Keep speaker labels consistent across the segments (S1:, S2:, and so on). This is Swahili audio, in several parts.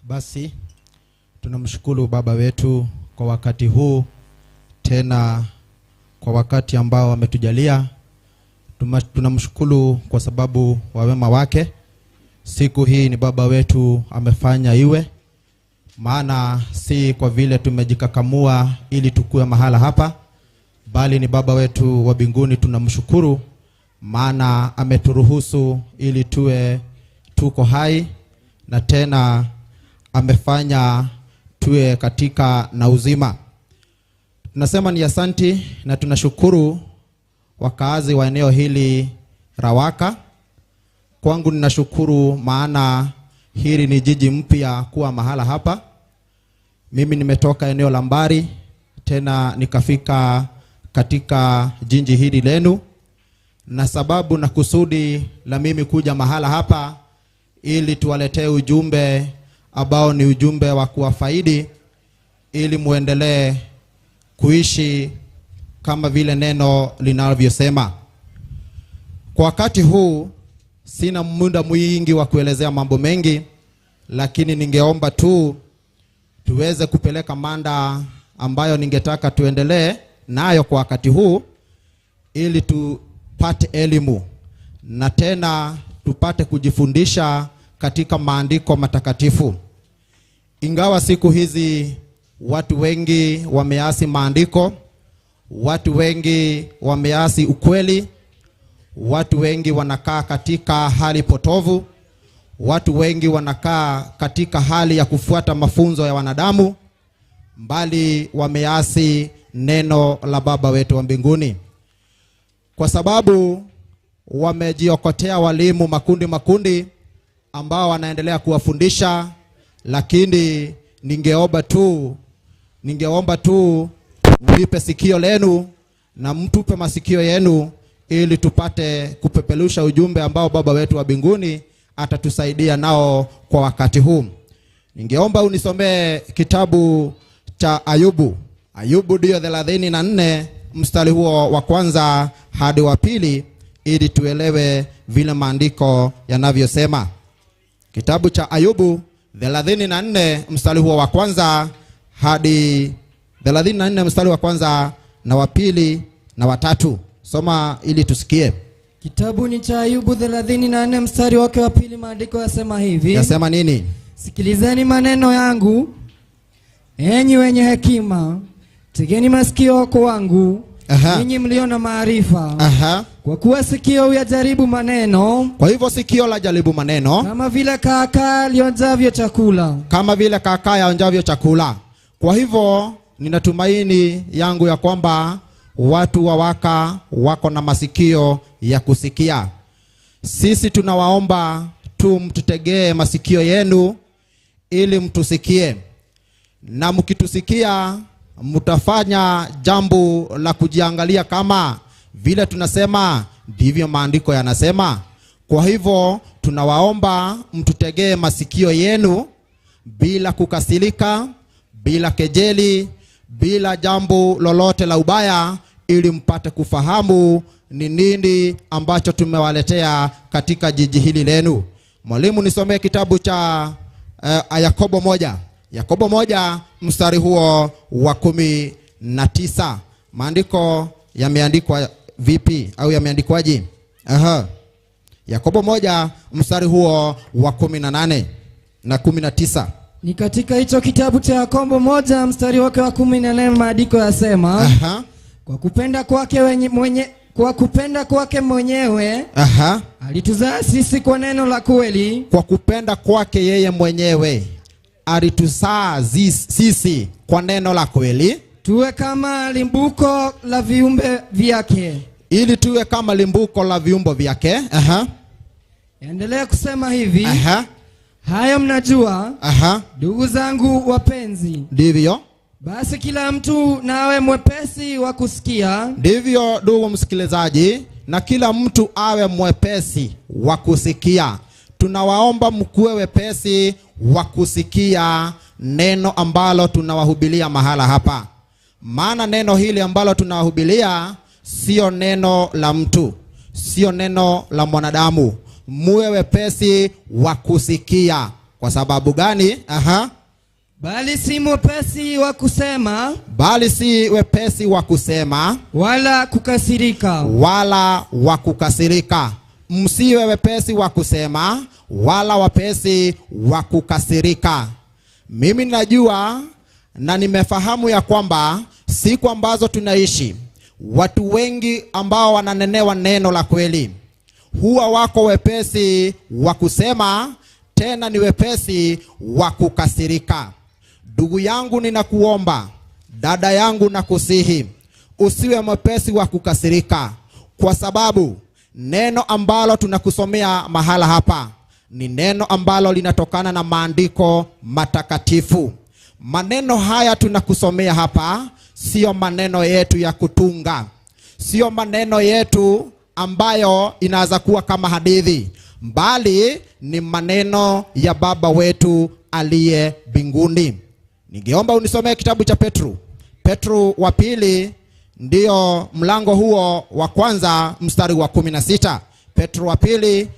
S1: Basi tunamshukuru Baba wetu kwa wakati huu, tena kwa wakati ambao ametujalia. Tunamshukuru kwa sababu wa wema wake. Siku hii ni Baba wetu amefanya iwe, maana si kwa vile tumejikakamua ili tukue mahala hapa, bali ni Baba wetu wa mbinguni tunamshukuru, maana ameturuhusu ili tuwe tuko hai, na tena amefanya tuwe katika na uzima. Tunasema ni asanti na tunashukuru wakaazi wa eneo hili Rawaka. Kwangu ninashukuru maana hili ni jiji mpya kuwa mahala hapa. Mimi nimetoka eneo la Mbari, tena nikafika katika jiji hili lenu, na sababu na kusudi la mimi kuja mahala hapa ili tuwaletee ujumbe ambao ni ujumbe wa kuwafaidi, ili muendelee kuishi kama vile neno linavyosema. Kwa wakati huu sina muda mwingi wa kuelezea mambo mengi, lakini ningeomba tu tuweze kupeleka mada ambayo ningetaka tuendelee nayo kwa wakati huu, ili tupate elimu na tena tupate kujifundisha katika maandiko matakatifu. Ingawa siku hizi watu wengi wameasi maandiko, watu wengi wameasi ukweli, watu wengi wanakaa katika hali potovu, watu wengi wanakaa katika hali ya kufuata mafunzo ya wanadamu, mbali wameasi neno la Baba wetu wa mbinguni. Kwa sababu wamejiokotea walimu makundi makundi ambao wanaendelea kuwafundisha, lakini ningeomba tu mlipe sikio lenu na mtupe masikio yenu, ili tupate kupeperusha ujumbe ambao Baba wetu wa mbinguni atatusaidia nao kwa wakati huu. Ningeomba unisomee kitabu cha Ayubu. Ayubu ndio 34 mstari huo wa kwanza hadi wa pili, ili tuelewe vile maandiko yanavyosema. Kitabu cha Ayubu 34 mstari huo wa kwanza hadi 34 mstari wa kwanza na wa pili na wa tatu. Soma ili tusikie.
S2: Kitabu ni cha Ayubu 34 mstari wake wa pili, maandiko yasema hivi.
S1: Yasema nini?
S2: Sikilizeni maneno yangu, enyi wenye hekima, tegeni masikio kwangu, ninyi mlio na maarifa. Kwa kuwa sikio huyajaribu maneno.
S1: Kwa hivyo sikio la jaribu maneno,
S2: kama vile kaakaa lionjavyo chakula.
S1: Kama vile kaakaa yaonjavyo chakula. Kwa hivyo ninatumaini yangu ya kwamba watu wa Waka wako na masikio ya kusikia. Sisi tunawaomba tu mtutegee masikio yenu ili mtusikie. Na mkitusikia mtafanya jambo la kujiangalia kama vile tunasema ndivyo maandiko yanasema. Kwa hivyo tunawaomba mtutegee masikio yenu bila kukasirika, bila kejeli, bila jambo lolote la ubaya, ili mpate kufahamu ni nini ambacho tumewaletea katika jiji hili lenu. Mwalimu, nisomee kitabu cha Yakobo 1. Yakobo 1 mstari huo wa 19. Maandiko yameandikwa vipi au yameandikwaje? Yakobo 1 mstari huo wa 18 na 19.
S2: Ni katika hicho kitabu cha Yakobo 1 mstari wake wa 18, maandiko yasema, kwa kupenda kwake kwa kupenda kwake mwenyewe alituzaa sisi kwa neno la kweli.
S1: Kwa kupenda kwake yeye mwenyewe alituzaa sisi kwa neno la kweli,
S2: tuwe kama limbuko la viumbe vyake.
S1: Ili tuwe kama limbuko la viumbe vyake.
S2: Endelea kusema hivi. Hayo mnajua, ndugu zangu wapenzi.
S1: Ndivyo.
S2: Basi kila mtu nawe mwepesi wa kusikia.
S1: Ndivyo ndugu msikilizaji, na kila mtu awe mwepesi wa kusikia. Tunawaomba mkuwe wepesi wa kusikia neno ambalo tunawahubilia mahala hapa. Maana neno hili ambalo tunawahubilia sio neno la mtu, sio neno la mwanadamu. Muwe wepesi wa kusikia. Kwa sababu gani? Aha.
S2: Bali si mwepesi wa kusema,
S1: bali si wepesi wa kusema,
S2: wala kukasirika,
S1: wala wa kukasirika. Msiwe wepesi wa kusema wala wepesi wa kukasirika. Mimi najua na nimefahamu ya kwamba siku ambazo tunaishi, watu wengi ambao wananenewa neno la kweli huwa wako wepesi wa kusema, tena ni wepesi wa kukasirika. Ndugu yangu ninakuomba, dada yangu nakusihi, usiwe mwepesi wa kukasirika, kwa sababu neno ambalo tunakusomea mahala hapa ni neno ambalo linatokana na maandiko matakatifu. Maneno haya tunakusomea hapa sio maneno yetu ya kutunga, sio maneno yetu ambayo inaweza kuwa kama hadithi, bali ni maneno ya Baba wetu aliye mbinguni. Ningeomba unisomee kitabu cha Petro, Petro wa pili, ndio mlango huo wa kwanza mstari wa 16. Petro wa pili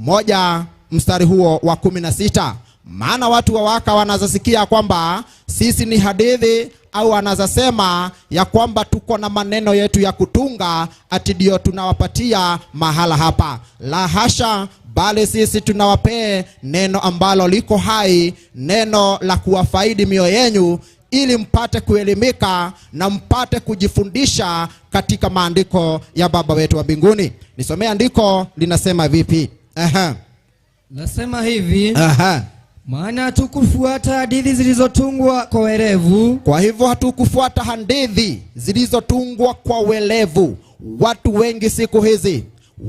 S1: 1 mstari huo wa 16. Maana watu wa Waka wanazasikia kwamba sisi ni hadithi, au wanazasema ya kwamba tuko na maneno yetu ya kutunga ati ndio tunawapatia mahala hapa. La hasha, bali sisi tunawapee neno ambalo liko hai, neno la kuwafaidi mioyo yenu, ili mpate kuelimika na mpate kujifundisha katika maandiko ya Baba wetu wa mbinguni. Nisomee andiko linasema vipi? Aha.
S2: Nasema hivi.
S1: Aha.
S2: Maana hatukufuata hadithi zilizotungwa kwa werevu.
S1: Kwa hivyo hatukufuata hadithi zilizotungwa kwa werevu. Watu wengi siku hizi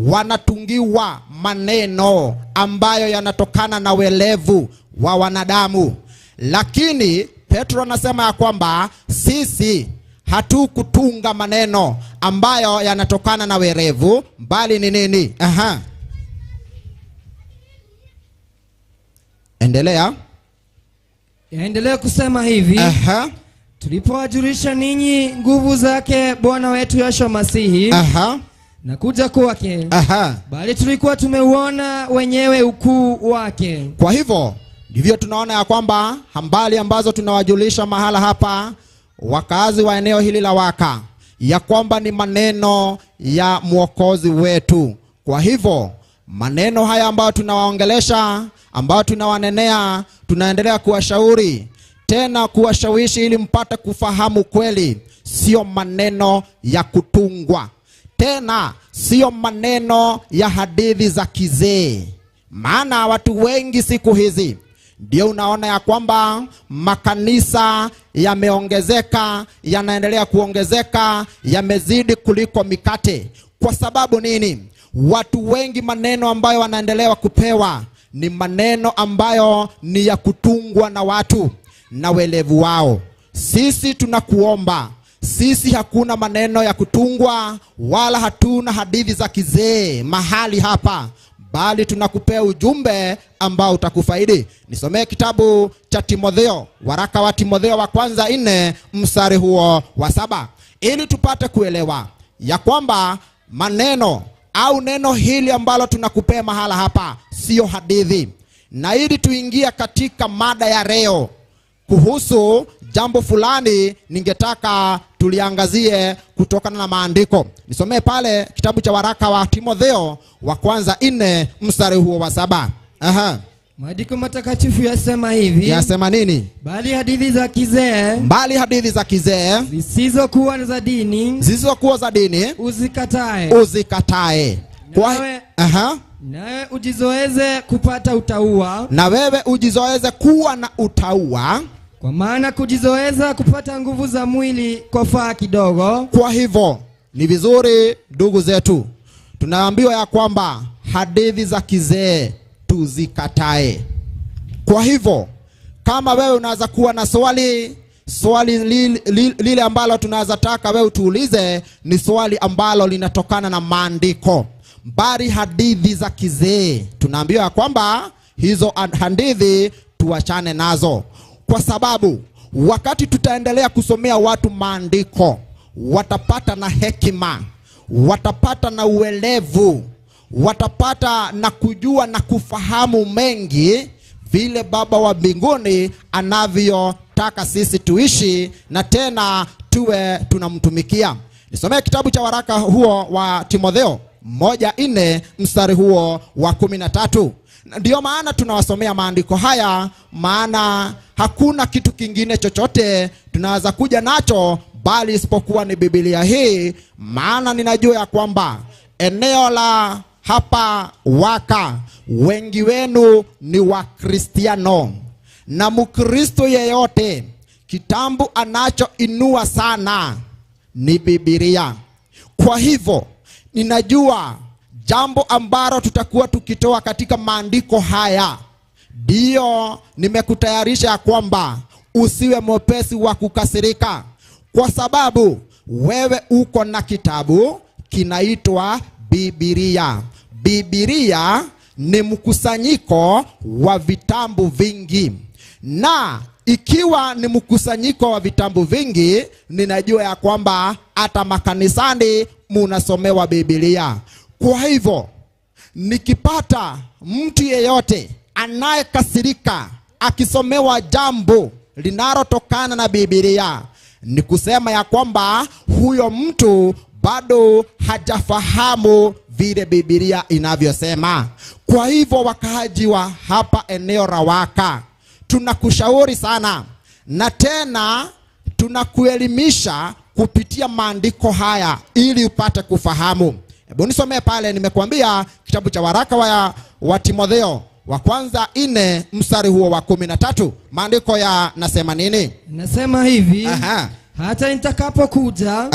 S1: wanatungiwa maneno ambayo yanatokana na werevu wa wanadamu. Lakini Petro anasema ya kwamba sisi hatukutunga maneno ambayo yanatokana na werevu, bali ni nini? Aha. Endelea.
S2: Endelea kusema hivi.
S1: Aha.
S2: Tulipowajulisha ninyi nguvu zake Bwana wetu Yesu Masihi,
S1: aha,
S2: na kuja kwake,
S1: aha,
S2: bali tulikuwa tumeuona wenyewe ukuu wake.
S1: Kwa hivyo ndivyo tunaona ya kwamba habari ambazo tunawajulisha mahala hapa wakazi wa eneo hili la Waka, ya kwamba ni maneno ya Mwokozi wetu. Kwa hivyo maneno haya ambayo tunawaongelesha, ambayo tunawanenea, tunaendelea kuwashauri tena kuwashawishi ili mpate kufahamu kweli, sio maneno ya kutungwa, tena sio maneno ya hadithi za kizee. Maana watu wengi siku hizi ndio unaona ya kwamba makanisa yameongezeka, yanaendelea kuongezeka, yamezidi kuliko mikate. Kwa sababu nini? Watu wengi maneno ambayo wanaendelea kupewa ni maneno ambayo ni ya kutungwa na watu na welevu wao. Sisi tunakuomba, sisi hakuna maneno ya kutungwa wala hatuna hadithi za kizee mahali hapa, bali tunakupea ujumbe ambao utakufaidi. Nisomee kitabu cha Timotheo, waraka wa Timotheo wa kwanza 4 mstari huo wa 7, ili tupate kuelewa ya kwamba maneno au neno hili ambalo tunakupea mahala hapa sio hadithi. Na ili tuingia katika mada ya leo kuhusu jambo fulani, ningetaka tuliangazie kutokana na maandiko. Nisomee pale kitabu cha waraka wa Timotheo wa kwanza 4 mstari huo wa 7. Aha.
S2: Maandiko matakatifu yasema hivi.
S1: Yasema nini?
S2: Bali hadithi za kizee,
S1: bali hadithi za kizee
S2: zisizokuwa za dini,
S1: zisizokuwa za dini,
S2: uzikatae.
S1: Uzikatae. Kwa aha.
S2: Nawe ujizoeze kupata utauwa.
S1: Na wewe ujizoeze kuwa na utauwa.
S2: Kwa maana kujizoeza kupata nguvu za mwili kwa faa kidogo.
S1: Kwa hivyo ni vizuri ndugu zetu, tunaambiwa ya kwamba hadithi za kizee tuzikatae. Kwa hivyo kama wewe unaweza kuwa na swali, swali lile ambalo tunaweza taka wewe tuulize ni swali ambalo linatokana na maandiko. Bali hadithi za kizee tunaambiwa ya kwamba hizo hadithi tuachane nazo, kwa sababu wakati tutaendelea kusomea watu maandiko, watapata na hekima, watapata na uelevu, watapata na kujua na kufahamu mengi vile Baba wa mbinguni anavyotaka sisi tuishi na tena tuwe tunamtumikia. Nisomee kitabu cha waraka huo wa Timotheo 1:4 mstari huo wa 13. Ndio maana tunawasomea maandiko haya, maana hakuna kitu kingine chochote tunaweza kuja nacho bali isipokuwa ni Biblia hii. Maana ninajua ya kwamba eneo la hapa Waka wengi wenu ni Wakristiano, na Mkristo yeyote kitambu anachoinua sana ni Biblia. Kwa hivyo ninajua jambo ambalo tutakuwa tukitoa katika maandiko haya, ndio nimekutayarisha ya kwamba usiwe mwepesi wa kukasirika, kwa sababu wewe uko na kitabu kinaitwa Biblia. Biblia ni mkusanyiko wa vitabu vingi, na ikiwa ni mkusanyiko wa vitabu vingi, ninajua ya kwamba hata makanisani munasomewa Biblia. Kwa hivyo nikipata mtu yeyote anayekasirika akisomewa jambo linalotokana na Biblia, ni kusema ya kwamba huyo mtu bado hajafahamu vile Biblia inavyosema. Kwa hivyo wakaaji wa hapa eneo la Waka, tunakushauri sana na tena tunakuelimisha kupitia maandiko haya ili upate kufahamu. Hebu nisomee pale, nimekuambia kitabu cha waraka wa Timotheo wa kwanza 4 mstari huo wa 13. Maandiko ya nasema nini?
S2: Nasema hivi. Aha. Hata nitakapokuja,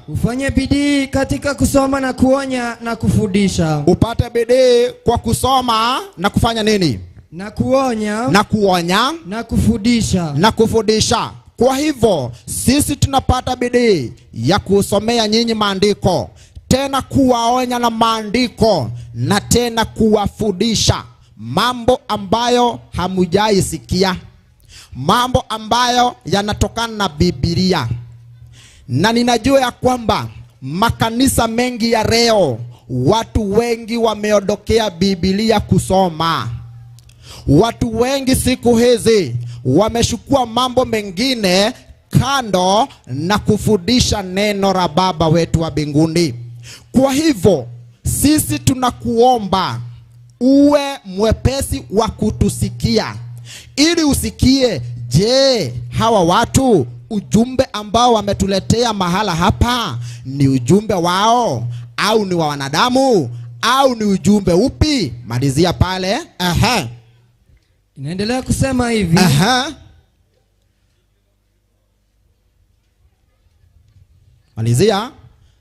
S2: ufanye bidii katika kusoma na kuonya na kufundisha.
S1: Upate bidii kwa kusoma na kufanya nini?
S2: Na kuonya.
S1: Na kuonya.
S2: Na kufundisha.
S1: Na kufundisha. Kwa hivyo sisi tunapata bidii ya kusomea nyinyi maandiko, tena kuwaonya na maandiko, na tena kuwafundisha mambo ambayo hamujaisikia, mambo ambayo yanatokana na Biblia. Na ninajua ya kwamba makanisa mengi ya leo watu wengi wameondokea Biblia kusoma. Watu wengi siku hizi wameshukua mambo mengine kando na kufundisha neno la Baba wetu wa mbinguni. Kwa hivyo sisi tunakuomba uwe mwepesi wa kutusikia, ili usikie, je, hawa watu ujumbe ambao wametuletea mahala hapa ni ujumbe wao au ni wa wanadamu au ni ujumbe upi? Malizia pale. Aha.
S2: Inaendelea kusema hivi.
S1: Aha. Malizia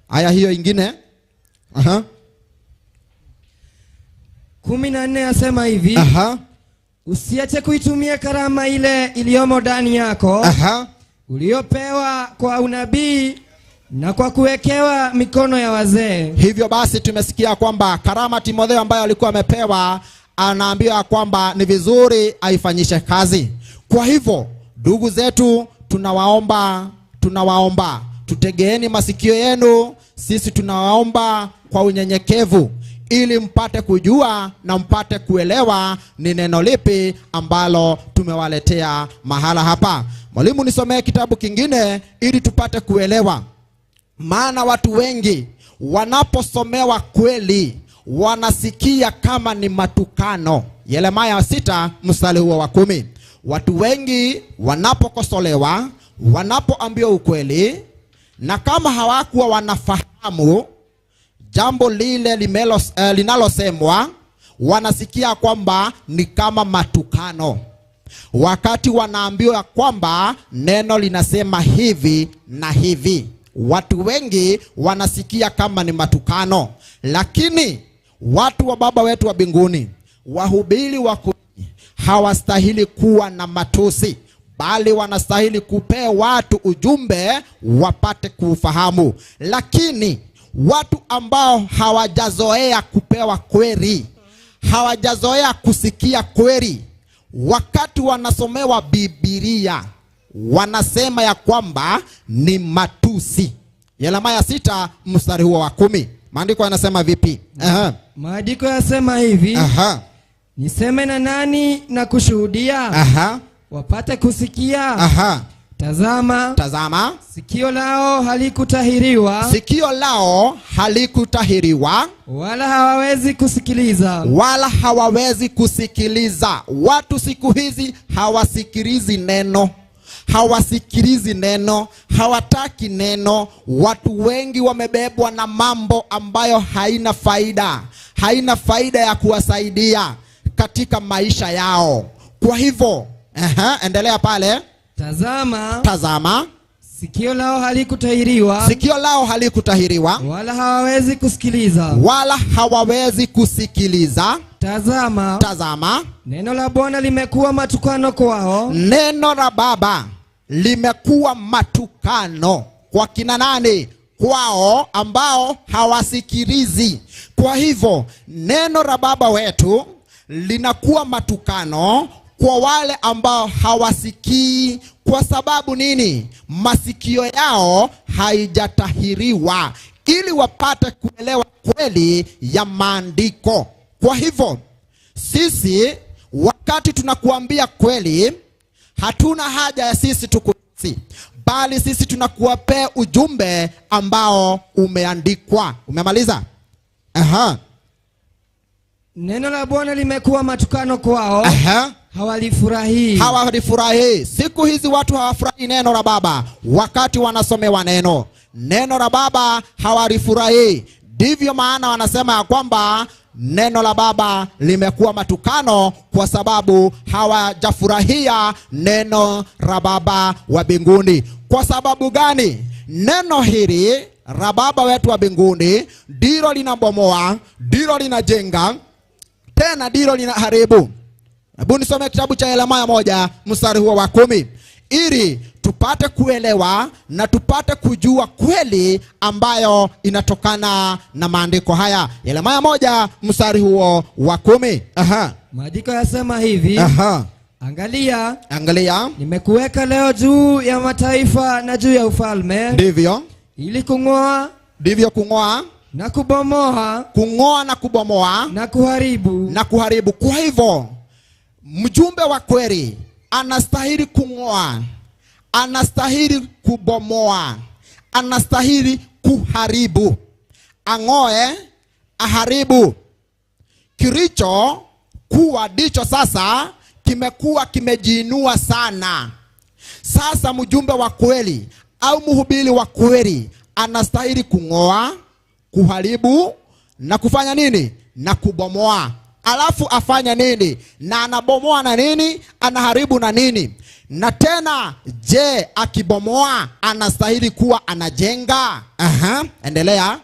S1: aya hiyo ingine. Aha.
S2: 14 asema hivi.
S1: Aha.
S2: Usiache kuitumia karama ile iliyomo ndani yako,
S1: aha,
S2: uliopewa kwa unabii na kwa kuwekewa mikono ya wazee.
S1: Hivyo basi tumesikia kwamba karama Timotheo ambayo alikuwa amepewa, anaambiwa kwamba ni vizuri aifanyishe kazi. Kwa hivyo ndugu zetu, tunawaomba tutegeeni masikio yenu. Sisi tunawaomba kwa unyenyekevu ili mpate kujua na mpate kuelewa ni neno lipi ambalo tumewaletea mahala hapa. Mwalimu, nisomee kitabu kingine ili tupate kuelewa. Maana watu wengi wanaposomewa kweli wanasikia kama ni matukano. Yeremia 6 mstari huo wa 10. Watu wengi wanapokosolewa, wanapoambiwa ukweli, na kama hawakuwa wanafahamu jambo lile linalosemwa, wanasikia kwamba ni kama matukano. Wakati wanaambiwa kwamba neno linasema hivi na hivi, watu wengi wanasikia kama ni matukano. Lakini watu wa Baba wetu wa mbinguni, wahubiri wa kweli, hawastahili kuwa na matusi, bali wanastahili kupea watu ujumbe wapate kufahamu. Lakini watu ambao hawajazoea kupewa kweli, hawajazoea kusikia kweli, wakati wanasomewa Biblia wanasema ya kwamba ni matusi. Yeremia 6 mstari huo wa 10. Maandiko yanasema vipi? Aha.
S2: Maandiko yanasema hivi.
S1: Aha.
S2: Niseme na nani na kushuhudia?
S1: Aha.
S2: Wapate kusikia.
S1: Aha.
S2: Tazama,
S1: Tazama,
S2: sikio lao halikutahiriwa,
S1: sikio lao halikutahiriwa,
S2: wala hawawezi kusikiliza.
S1: Wala hawawezi kusikiliza. Watu siku hizi hawasikilizi neno, hawasikilizi neno, hawataki neno. Watu wengi wamebebwa na mambo ambayo haina faida, haina faida ya kuwasaidia katika maisha yao. Kwa hivyo, endelea pale.
S2: Tazama,
S1: Tazama,
S2: sikio lao halikutahiriwa,
S1: sikio lao halikutahiriwa,
S2: wala hawawezi kusikiliza.
S1: Wala hawawezi kusikiliza.
S2: Tazama,
S1: Tazama,
S2: neno la Bwana limekuwa matukano kwao.
S1: Neno la Baba limekuwa matukano kwa kina nani? Kwao ambao hawasikilizi. Kwa hivyo neno la Baba wetu linakuwa matukano kwa wale ambao hawasikii. Kwa sababu nini? Masikio yao haijatahiriwa ili wapate kuelewa kweli ya maandiko. Kwa hivyo sisi wakati tunakuambia kweli, hatuna haja ya sisi tukusi, bali sisi tunakuwapea ujumbe ambao umeandikwa. Umemaliza? Aha.
S2: Neno la Bwana limekuwa matukano kwao.
S1: Aha.
S2: Hawalifurahii.
S1: Hawalifurahii. Siku hizi watu hawafurahii neno la Baba. Wakati wanasomewa neno, neno la Baba hawalifurahii. Ndivyo maana wanasema ya kwamba neno la Baba limekuwa matukano, kwa sababu hawajafurahia neno la Baba wa mbinguni. Kwa sababu gani? Neno hili la Baba wetu wa mbinguni ndilo linabomoa, ndilo linajenga, tena ndilo linaharibu. Hebu nisome kitabu cha Yeremia 1 mstari huo wa 10 ili tupate kuelewa na tupate kujua kweli ambayo inatokana na maandiko haya. Yeremia 1 mstari huo wa 10. Aha.
S2: Maandiko yasema hivi.
S1: Aha.
S2: Angalia,
S1: Angalia,
S2: nimekuweka leo juu ya mataifa na juu ya ufalme,
S1: ndivyo,
S2: ili kung'oa,
S1: ndivyo kung'oa
S2: na kubomoa,
S1: kung'oa na kubomoa,
S2: na kuharibu,
S1: na kuharibu. Kwa hivyo mjumbe wa kweli anastahili kung'oa, anastahili kubomoa, anastahili kuharibu. Ang'oe, aharibu. Kilicho kuwa ndicho sasa kimekuwa kimejiinua sana. Sasa mjumbe wa kweli au mhubiri wa kweli anastahili kung'oa, kuharibu na kufanya nini? Na kubomoa. Alafu afanya nini? Na anabomoa na nini? Anaharibu na nini? Na tena je, akibomoa anastahili kuwa anajenga? Aha, endelea.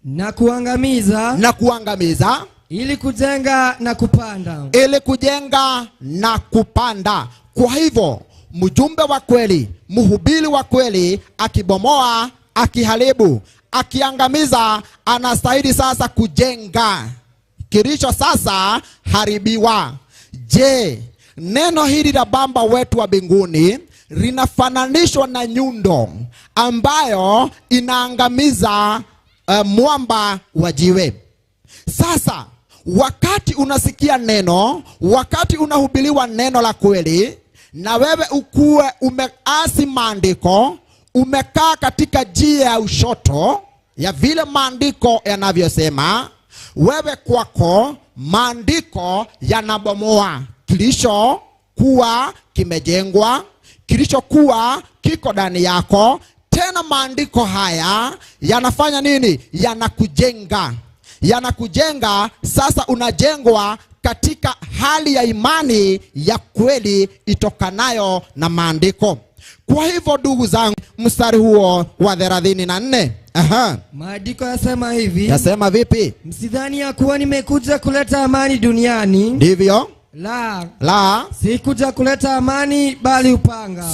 S2: Na kuangamiza,
S1: Na kuangamiza,
S2: ili kujenga na kupanda.
S1: Ili kujenga na kupanda. Kwa hivyo mjumbe wa kweli, mhubiri wa kweli, akibomoa, akiharibu, akiangamiza, anastahili sasa kujenga kilicho sasa haribiwa. Je, neno hili la Baba wetu wa mbinguni linafananishwa na nyundo ambayo inaangamiza mwamba wa jiwe. Sasa wakati unasikia neno, wakati unahubiriwa neno la kweli, na wewe ukuwe umeasi maandiko, umekaa katika njia ya ushoto ya vile maandiko yanavyosema, wewe kwako maandiko yanabomoa kilicho kuwa kimejengwa, kilichokuwa kiko ndani yako. Tena maandiko haya yanafanya nini? Yanakujenga. Yanakujenga. Sasa unajengwa katika hali ya imani ya kweli itokanayo na maandiko. Kwa hivyo ndugu zangu, mstari huo wa 34. Aha.
S2: Maandiko yasema hivi.
S1: Yasema vipi?
S2: Msidhani ya kuwa nimekuja kuleta amani duniani.
S1: Ndivyo.
S2: La.
S1: La.
S2: Sikuja kuleta amani bali upanga.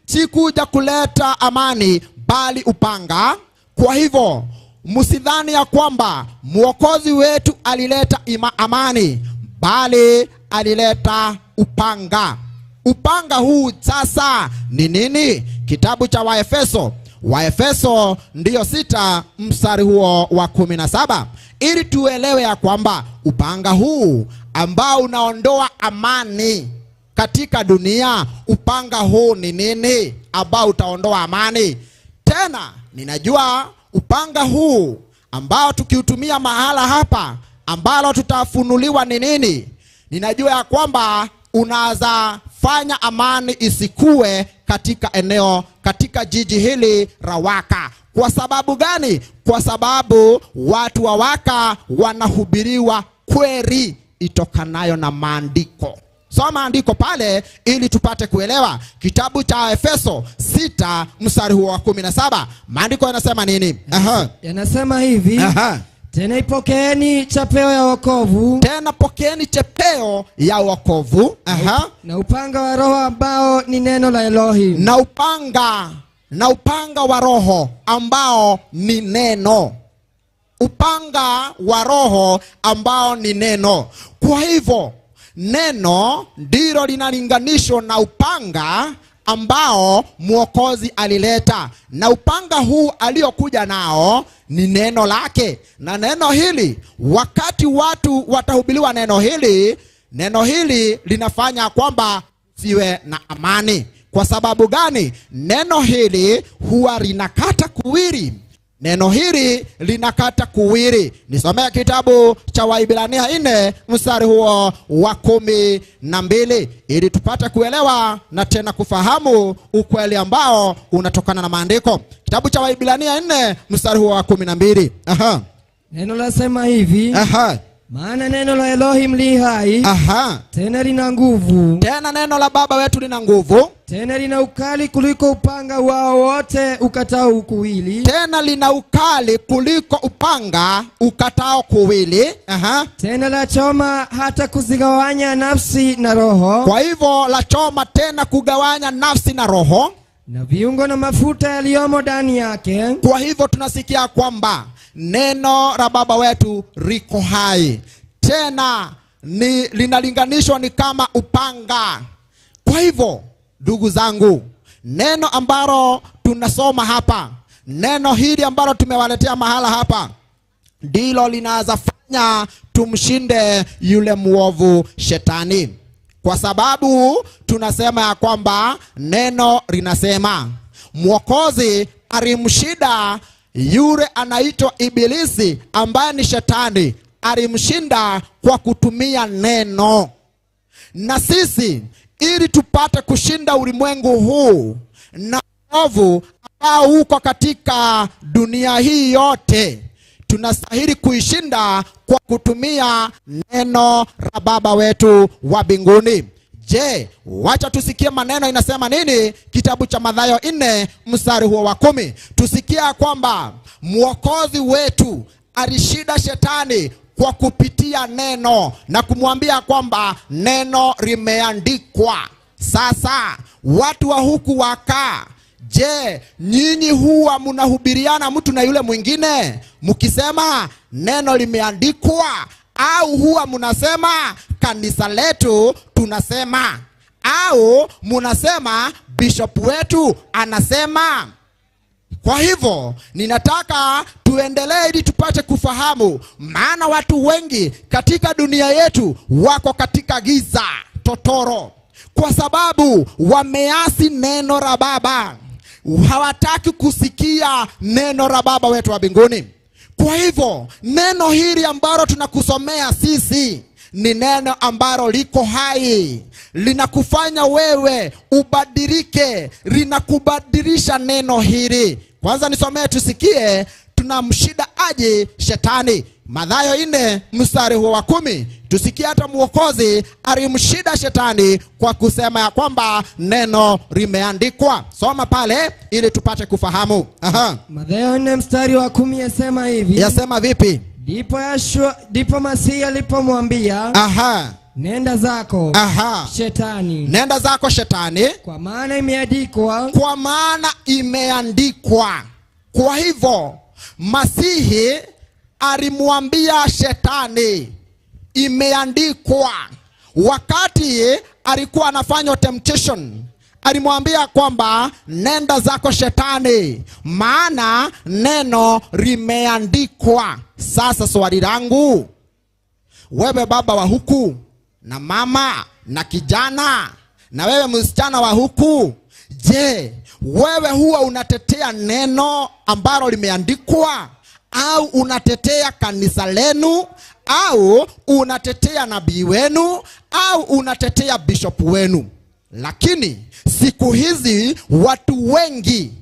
S1: Sikuja kuleta amani bali upanga. Kwa hivyo msidhani ya kwamba Mwokozi wetu alileta amani, bali alileta upanga. Upanga huu sasa ni nini? Kitabu cha Waefeso. Waefeso ndiyo 6 mstari huo wa 17. Ili tuelewe ya kwamba upanga huu ambao unaondoa amani katika dunia, upanga huu ni nini ambao utaondoa amani? Tena ninajua upanga huu ambao tukiutumia mahala hapa ambalo tutafunuliwa ni nini, ninajua ya kwamba unaweza fanya amani isikue katika eneo, katika jiji hili la Waka. Kwa sababu gani? Kwa sababu watu wa Waka wanahubiriwa kweli itokanayo na maandiko. Soma maandiko pale ili tupate kuelewa. Kitabu cha Efeso 6 mstari huo wa 17. Maandiko yanasema nini? Aha.
S2: Yanasema hivi.
S1: Aha.
S2: Tena ipokeeni chapeo ya wokovu.
S1: Tena pokeeni chapeo ya wokovu. Aha.
S2: Na upanga wa Roho ambao ni neno la Elohim.
S1: Na upanga wa Roho ambao ni neno. Upanga wa Roho ambao ni neno. Kwa hivyo neno ndilo linalinganishwa na upanga ambao Mwokozi alileta. Na upanga huu aliokuja nao ni neno lake. Na neno hili, wakati watu watahubiriwa neno hili, neno hili linafanya kwamba siwe na amani. Kwa sababu gani? Neno hili huwa linakata kuwili. Neno hili linakata kuwili. Nisomea kitabu cha Waibrania 4 mstari huo wa 12 ili tupate kuelewa na tena kufahamu ukweli ambao unatokana na maandiko. Kitabu cha Waibrania 4 mstari huo wa 12. Aha.
S2: Neno lasema hivi.
S1: Aha.
S2: Maana neno la Elohim li hai.
S1: Aha.
S2: Tena lina nguvu.
S1: Tena neno la Baba wetu lina nguvu.
S2: Tena lina ukali kuliko upanga wao wote ukatao kuwili.
S1: Tena lina ukali kuliko upanga ukatao kuwili. Aha.
S2: Tena la choma hata kuzigawanya nafsi na roho.
S1: Kwa hivyo la choma tena kugawanya nafsi na roho,
S2: na viungo na mafuta yaliyomo ndani yake.
S1: Kwa hivyo tunasikia kwamba neno la Baba wetu liko hai. Tena ni linalinganishwa ni kama upanga. Kwa hivyo ndugu zangu, neno ambalo tunasoma hapa, neno hili ambalo tumewaletea mahala hapa, ndilo linaweza fanya tumshinde yule muovu shetani. Kwa sababu tunasema ya kwamba neno linasema Mwokozi alimshinda yule anaitwa Ibilisi ambaye ni shetani, alimshinda kwa kutumia neno. Na sisi ili tupate kushinda ulimwengu huu na ovu ambao uko katika dunia hii yote, tunastahili kuishinda kwa kutumia neno la Baba wetu wa mbinguni. Je, wacha tusikie maneno inasema nini kitabu cha Mathayo 4 mstari huo wa 10. Tusikia kwamba Mwokozi wetu alishinda shetani kwa kupitia neno na kumwambia kwamba neno limeandikwa. Sasa watu wa huku wakaa, je, nyinyi huwa mnahubiriana mtu na yule mwingine mkisema neno limeandikwa, au huwa mnasema kanisa letu tunasema, au mnasema bishop wetu anasema? Kwa hivyo ninataka tuendelee ili tupate kufahamu, maana watu wengi katika dunia yetu wako katika giza totoro kwa sababu wameasi neno la Baba. Hawataki kusikia neno la Baba wetu wa mbinguni. Kwa hivyo neno hili ambalo tunakusomea sisi ni neno ambalo liko hai, linakufanya wewe ubadilike, linakubadilisha neno hili. Kwanza nisomee tusikie tunamshida aje shetani. Mathayo 4 mstari huo wa 10. Tusikie hata Mwokozi alimshida shetani kwa kusema ya kwamba neno limeandikwa. Soma pale ili tupate kufahamu. Aha.
S2: Mathayo 4 mstari wa 10 yasema hivi.
S1: Yasema vipi?
S2: Ndipo Masihi alipomwambia,
S1: aha,
S2: nenda zako,
S1: aha,
S2: shetani.
S1: Nenda zako shetani,
S2: kwa maana imeandikwa.
S1: Kwa maana imeandikwa. Kwa hivyo Masihi alimwambia shetani imeandikwa. Wakati alikuwa anafanya temptation, Alimwambia kwamba nenda zako shetani, maana neno limeandikwa. Sasa swali langu, wewe baba wa huku na mama na kijana na wewe msichana wa huku, je, wewe huwa unatetea neno ambalo limeandikwa, au unatetea kanisa lenu, au unatetea nabii wenu, au unatetea bishop wenu? Lakini siku hizi watu wengi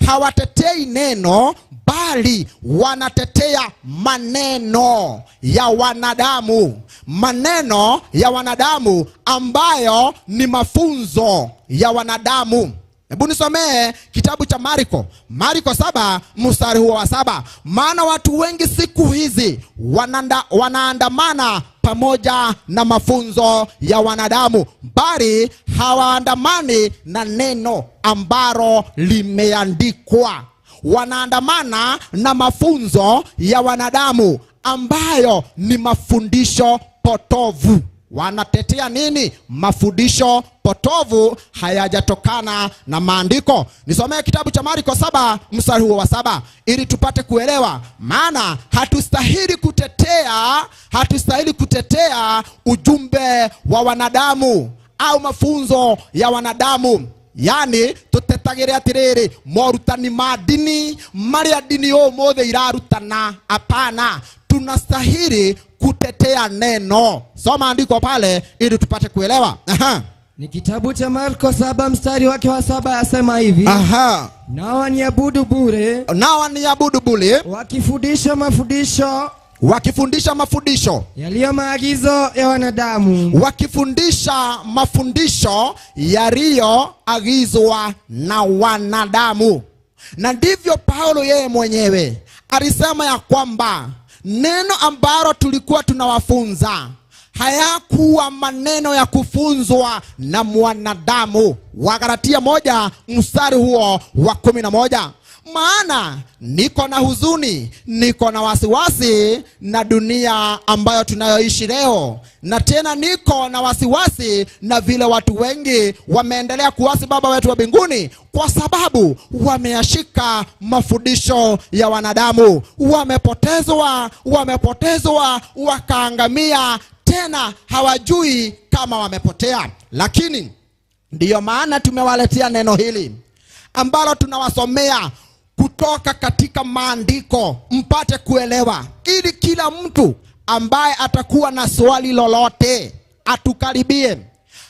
S1: hawatetei neno, bali wanatetea maneno ya wanadamu. Maneno ya wanadamu ambayo ni mafunzo ya wanadamu. Hebu nisomee kitabu cha Marko, Marko 7 mstari huo wa 7. Maana watu wengi siku hizi wanaandamana pamoja na mafunzo ya wanadamu, bali hawaandamani na neno ambalo limeandikwa. Wanaandamana na mafunzo ya wanadamu ambayo ni mafundisho potovu. Wanatetea nini? Mafundisho potovu hayajatokana na maandiko. Nisomee kitabu cha Marko 7 mstari huo wa 7 ili tupate kuelewa. Maana hatustahili kutetea ujumbe wa wanadamu au mafunzo ya wanadamu. Yani tutetagire atiriri morutani ma dini maria dini umothe irarutana. Hapana, tunastahili kutetea neno. Soma andiko pale ili tupate kuelewa. Aha.
S2: Ni kitabu cha Marko 7 mstari wake wa 7 asema hivi.
S1: Aha.
S2: Nao waniabudu bure,
S1: nao waniabudu bure,
S2: wakifundisha mafundisho,
S1: wakifundisha mafundisho
S2: yaliyo maagizo ya wanadamu,
S1: wakifundisha mafundisho yaliyoagizwa na wanadamu. Na ndivyo Paulo yeye mwenyewe alisema ya kwamba neno ambalo tulikuwa tunawafunza hayakuwa maneno ya kufunzwa na mwanadamu. Wagalatia 1 mstari huo wa 11. Maana niko na huzuni, niko na wasiwasi na dunia ambayo tunayoishi leo. Na tena niko na wasiwasi na vile watu wengi wameendelea kuasi Baba wetu wa mbinguni, kwa sababu wameyashika mafundisho ya wanadamu. Wamepotezwa, wakaangamia, tena hawajui kama wamepotea. Lakini ndiyo maana tumewaletea neno hili ambalo tunawasomea kutoka katika maandiko mpate kuelewa, ili kila mtu ambaye atakuwa na swali lolote atukaribie.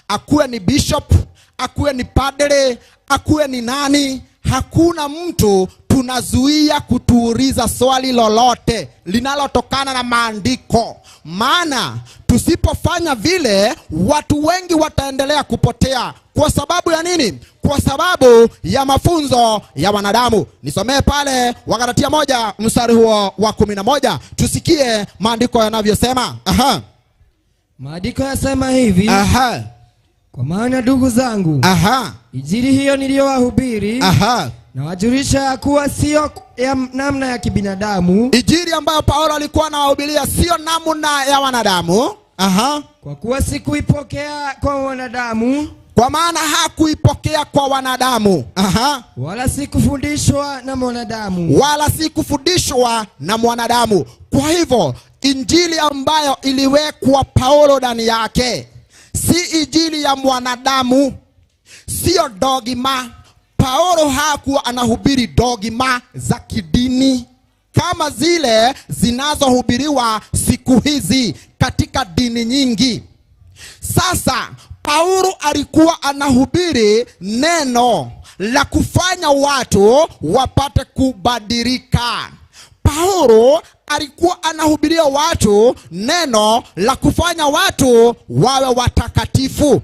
S1: Akuwe ni bishop, akuwe ni padre, akuwe ni nani, hakuna mtu tunazuia kutuuliza swali lolote linalotokana na maandiko. Maana tusipofanya vile, watu wengi wataendelea kupotea. Kwa sababu ya nini? Kwa sababu ya mafunzo ya wanadamu. Nisomee pale Wagalatia 1 mstari huo wa 11, tusikie maandiko yanavyosema. Aha.
S2: Maandiko yasema hivi.
S1: Aha.
S2: Kwa maana ndugu zangu,
S1: aha,
S2: injili hiyo niliyowahubiri,
S1: aha,
S2: nawajulisha ya kuwa sio ya namna ya kibinadamu.
S1: Injili ambayo Paulo alikuwa anawahubiria sio namna ya wanadamu. Aha.
S2: Kwa kuwa sikuipokea kwa wanadamu,
S1: kwa maana hakuipokea kwa wanadamu. Aha.
S2: Wala sikufundishwa na mwanadamu,
S1: wala sikufundishwa na mwanadamu. Kwa hivyo injili ambayo iliwekwa Paulo ndani yake si injili ya mwanadamu, sio dogma. Paulo hakuwa anahubiri dogma za kidini kama zile zinazohubiriwa siku hizi katika dini nyingi. Sasa Paulo alikuwa anahubiri neno la kufanya watu wapate kubadilika. Paulo alikuwa anahubiria watu neno la kufanya watu wawe watakatifu.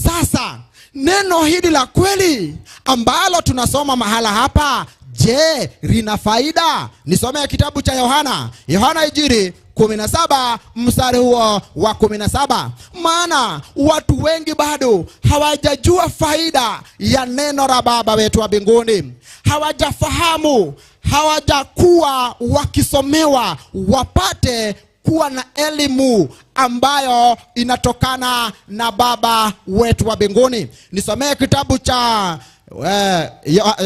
S1: Sasa neno hili la kweli ambalo tunasoma mahala hapa, je, lina faida? Nisomee kitabu cha Yohana, Yohana Injili 17 mstari huo wa 17. Maana watu wengi bado hawajajua faida ya neno la Baba wetu wa mbinguni. Hawajafahamu, hawajakuwa wakisomewa wapate kuwa na elimu ambayo inatokana na Baba wetu wa mbinguni. Nisomee kitabu cha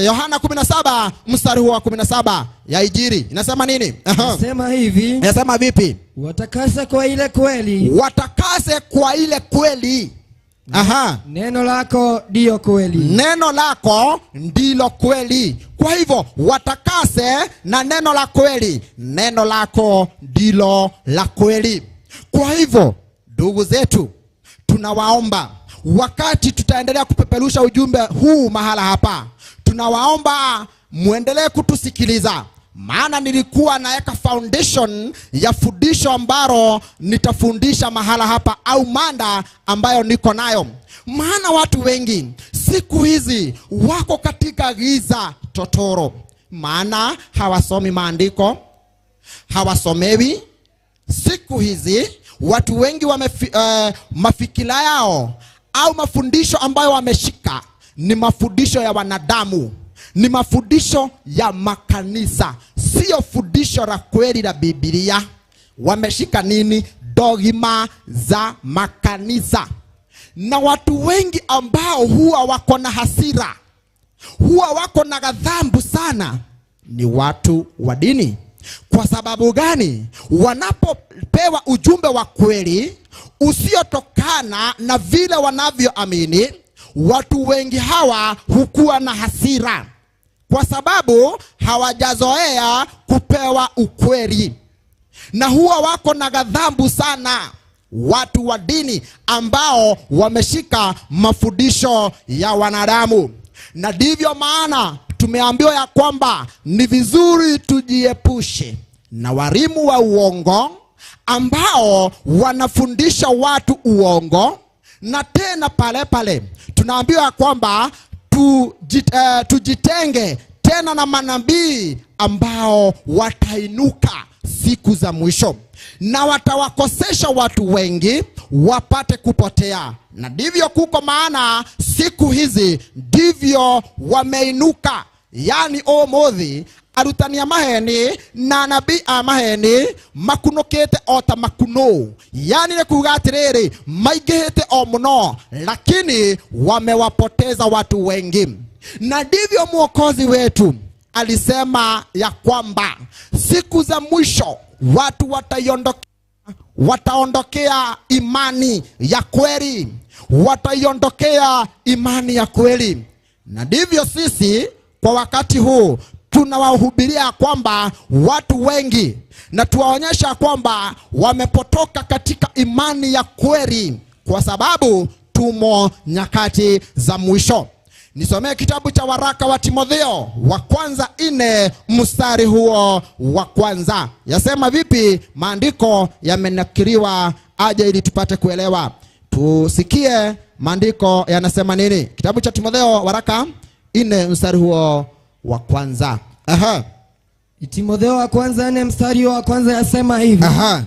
S1: Yohana 17 mstari wa 17 ya Injili. Inasema nini?
S2: Inasema hivi.
S1: Inasema vipi?
S2: Watakase kwa ile kweli.
S1: Watakase kwa ile kweli. Aha.
S2: Neno lako ndiyo kweli.
S1: Neno lako ndilo kweli. Kwa hivyo watakase na neno la kweli. Neno lako ndilo la kweli. Kwa hivyo ndugu zetu, tunawaomba wakati tutaendelea kupeperusha ujumbe huu mahala hapa, tunawaomba muendelee kutusikiliza. Maana nilikuwa naeka foundation ya fundisho ambalo nitafundisha mahala hapa, au mada ambayo niko nayo. Maana watu wengi siku hizi wako katika giza totoro. Maana hawasomi maandiko, hawasomewi. Siku hizi watu wengi mafikira yao au mafundisho ambayo wameshika ni mafundisho ya wanadamu, ni mafundisho ya makanisa, sio fundisho la kweli la Biblia. Wameshika nini? Dogma za makanisa. Na watu wengi ambao huwa wako na hasira, huwa wako na ghadhabu sana, ni watu wa dini. Kwa sababu gani? Wanapopewa ujumbe wa kweli usiotokana na vile wanavyoamini, watu wengi hawa hukuwa na hasira, kwa sababu hawajazoea kupewa ukweli. Na huwa wako na ghadhabu sana watu wa dini ambao wameshika mafundisho ya wanadamu. Na ndivyo maana tumeambiwa ya kwamba ni vizuri tujiepushe na walimu wa uongo ambao wanafundisha watu uongo. Na tena pale pale tunaambiwa kwamba tujitenge tena na manabii ambao watainuka siku za mwisho na watawakosesha watu wengi wapate kupotea. Na ndivyo kuko, maana siku hizi ndivyo wameinuka. Yani omothi arutani a maheni na nabii a maheni makunukite ota makuno, yani ni kuga atiriri maingihite o muno, lakini wamewapoteza watu wengi. Na ndivyo Mwokozi wetu alisema ya kwamba siku za mwisho watu wataondokea imani ya kweli, wataiondokea imani ya kweli. Na ndivyo sisi kwa wakati huu tunawahubiria kwamba watu wengi, na tuwaonyesha kwamba wamepotoka katika imani ya kweli, kwa sababu tumo nyakati za mwisho. Nisomee kitabu cha waraka wa Timotheo wa kwanza 4 mstari huo wa kwanza. Yasema vipi? Maandiko yamenakiliwa aje ili tupate kuelewa. Tusikie maandiko yanasema nini. Kitabu cha Timotheo waraka 4 mstari huo wa kwanza. Aha.
S2: Timotheo wa kwanza 4 mstari wa kwanza yasema hivi.
S1: Aha.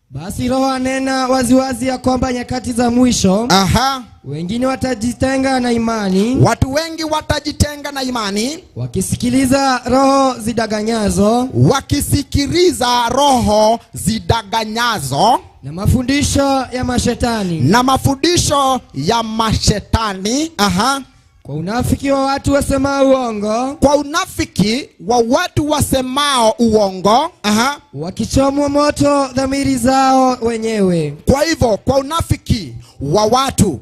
S2: Basi Roho anena waziwazi ya kwamba nyakati za mwisho,
S1: aha,
S2: wengine watajitenga na imani.
S1: Watu wengi watajitenga na imani,
S2: wakisikiliza roho zidaganyazo,
S1: wakisikiliza roho zidaganyazo
S2: na mafundisho ya mashetani,
S1: na mafundisho ya mashetani. Aha.
S2: Kwa unafiki wa watu wasemao uongo,
S1: kwa unafiki wa watu wasemao uongo. Aha.
S2: Wakichomwa moto dhamiri zao wenyewe.
S1: Kwa hivyo kwa unafiki wa watu,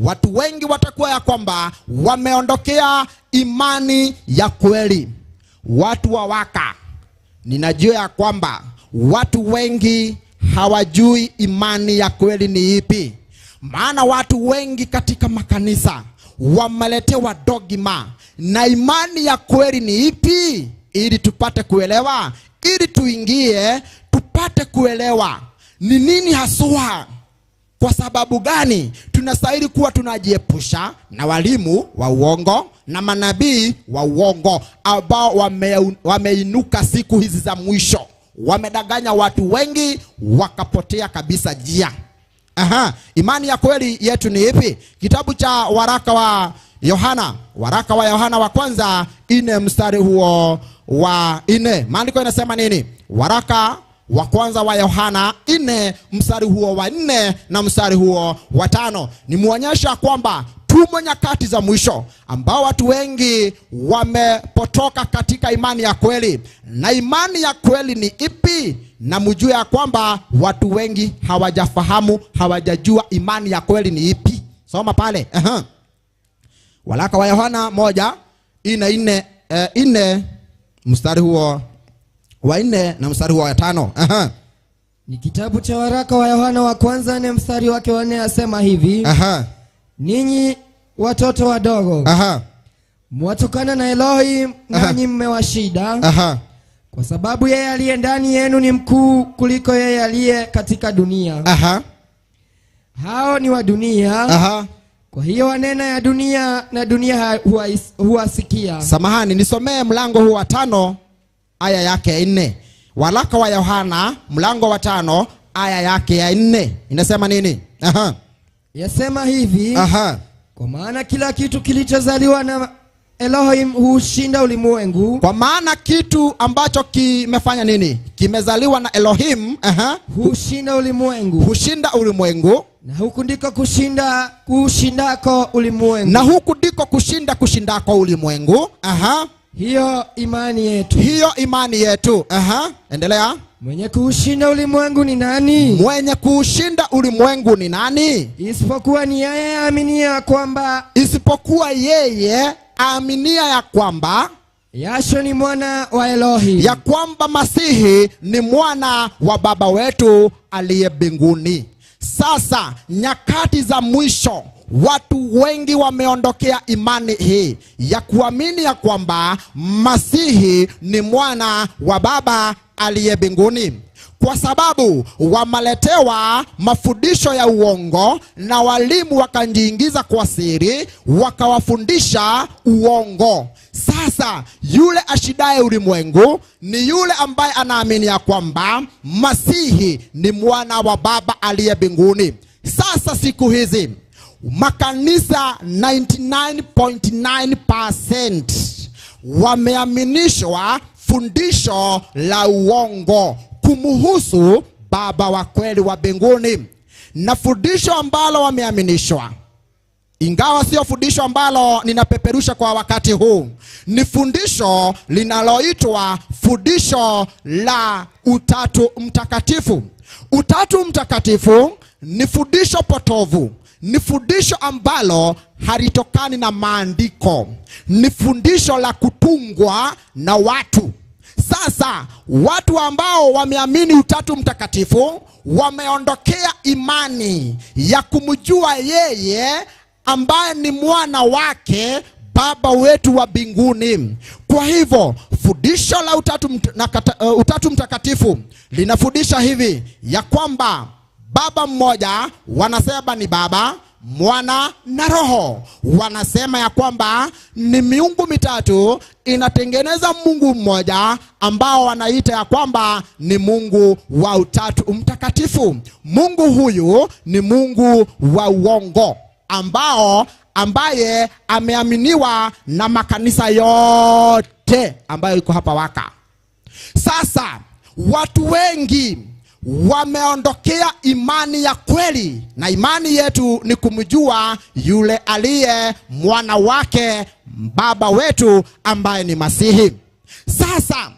S1: watu wengi watakuwa ya kwamba wameondokea imani ya kweli. Watu wa waka, ninajua ya kwamba watu wengi hawajui imani ya kweli ni ipi. Maana watu wengi katika makanisa wameletewa dogma, na imani ya kweli ni ipi, ili tupate kuelewa, ili tuingie tupate kuelewa ni nini haswa. Kwa sababu gani tunastahili kuwa tunajiepusha na walimu wa uongo na manabii wa uongo ambao wameinuka siku hizi za mwisho, wamedanganya watu wengi wakapotea kabisa njia. Aha, imani ya kweli yetu ni ipi? Kitabu cha waraka wa Yohana, waraka wa Yohana wa kwanza 4 mstari huo wa 4. Maandiko yanasema nini? Waraka Wa kwanza wa Yohana 4 mstari huo wa 4 na mstari huo wa 5. Nimuonyesha kwamba tumo nyakati za mwisho ambao watu wengi wamepotoka katika imani ya kweli. Na imani ya kweli ni ipi? Na mjue ya kwamba watu wengi hawajafahamu, hawajajua imani ya kweli ni ipi. Soma pale. Waraka wa Yohana 1:4 mstari huo wa 4 na mstari huo wa 5.
S2: Ni kitabu cha waraka wa Yohana wa kwanza 4 mstari wake wa 4 asema hivi. Ninyi watoto wadogo, mwatokana na Elohim, nanyi mmewashinda, kwa sababu yeye aliye ndani yenu ni mkuu kuliko yeye aliye katika dunia. Hao ni wa dunia. Kwa hiyo wanena ya dunia na dunia huwasikia.
S1: Samahani, nisomee mlango huu wa 5 aya yake 4. Waraka wa Yohana mlango wa 5 aya yake ya 4 inasema nini?
S2: Yasema hivi. Kwa maana kila kitu kilichozaliwa na Elohim hushinda ulimwengu.
S1: Kwa maana kitu ambacho kimefanya nini? Kimezaliwa na Elohim,
S2: hushinda ulimwengu.
S1: Hushinda ulimwengu.
S2: Na huku ndiko kushinda kushindako ulimwengu.
S1: Na huku ndiko kushinda kushindako ulimwengu.
S2: Hiyo imani yetu.
S1: Hiyo imani yetu. Endelea.
S2: Mwenye kuushinda ulimwengu ni nani?
S1: Mwenye kuushinda ulimwengu ni nani?
S2: Isipokuwa ni yeye aaminia kwamba,
S1: isipokuwa yeye aaminia ya kwamba
S2: Yasho ni mwana wa Elohim,
S1: ya kwamba Masihi ni mwana wa Baba wetu aliye mbinguni. Sasa nyakati za mwisho watu wengi wameondokea imani hii ya kuamini ya kwamba Masihi ni mwana wa Baba aliye mbinguni, kwa sababu wameletewa mafundisho ya uongo na walimu wakajiingiza kwa siri wakawafundisha uongo. Sasa yule ashidaye ulimwengu ni yule ambaye anaamini ya kwamba Masihi ni mwana wa Baba aliye mbinguni. Sasa siku hizi makanisa 99.9% wameaminishwa fundisho la uongo kumuhusu Baba wa kweli wa mbinguni. Na fundisho ambalo wameaminishwa, ingawa sio fundisho ambalo ninapeperusha kwa wakati huu, ni fundisho linaloitwa fundisho la Utatu Mtakatifu. Utatu Mtakatifu ni fundisho potovu, ni fundisho ambalo halitokani na maandiko, ni fundisho la kutungwa na watu. Sasa watu ambao wameamini Utatu Mtakatifu wameondokea imani ya kumjua yeye ambaye ni mwana wake Baba wetu wa mbinguni. Kwa hivyo fundisho la Utatu Mtakatifu linafundisha hivi ya kwamba Baba mmoja, wanasema ni Baba, Mwana na Roho. Wanasema ya kwamba ni miungu mitatu inatengeneza Mungu mmoja ambao wanaita ya kwamba ni Mungu wa Utatu Mtakatifu. Mungu huyu ni Mungu wa uongo ambaye ameaminiwa na makanisa yote ambayo iko hapa Waka. Sasa watu wengi wameondokea imani ya kweli, na imani yetu ni kumjua yule aliye mwana wake Baba wetu ambaye ni Masihi. Sasa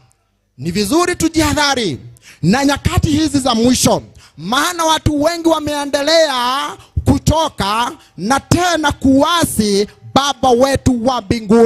S1: ni vizuri tujihadhari na nyakati hizi za mwisho, maana watu wengi wameendelea kutoka na tena kuasi Baba wetu wa mbinguni.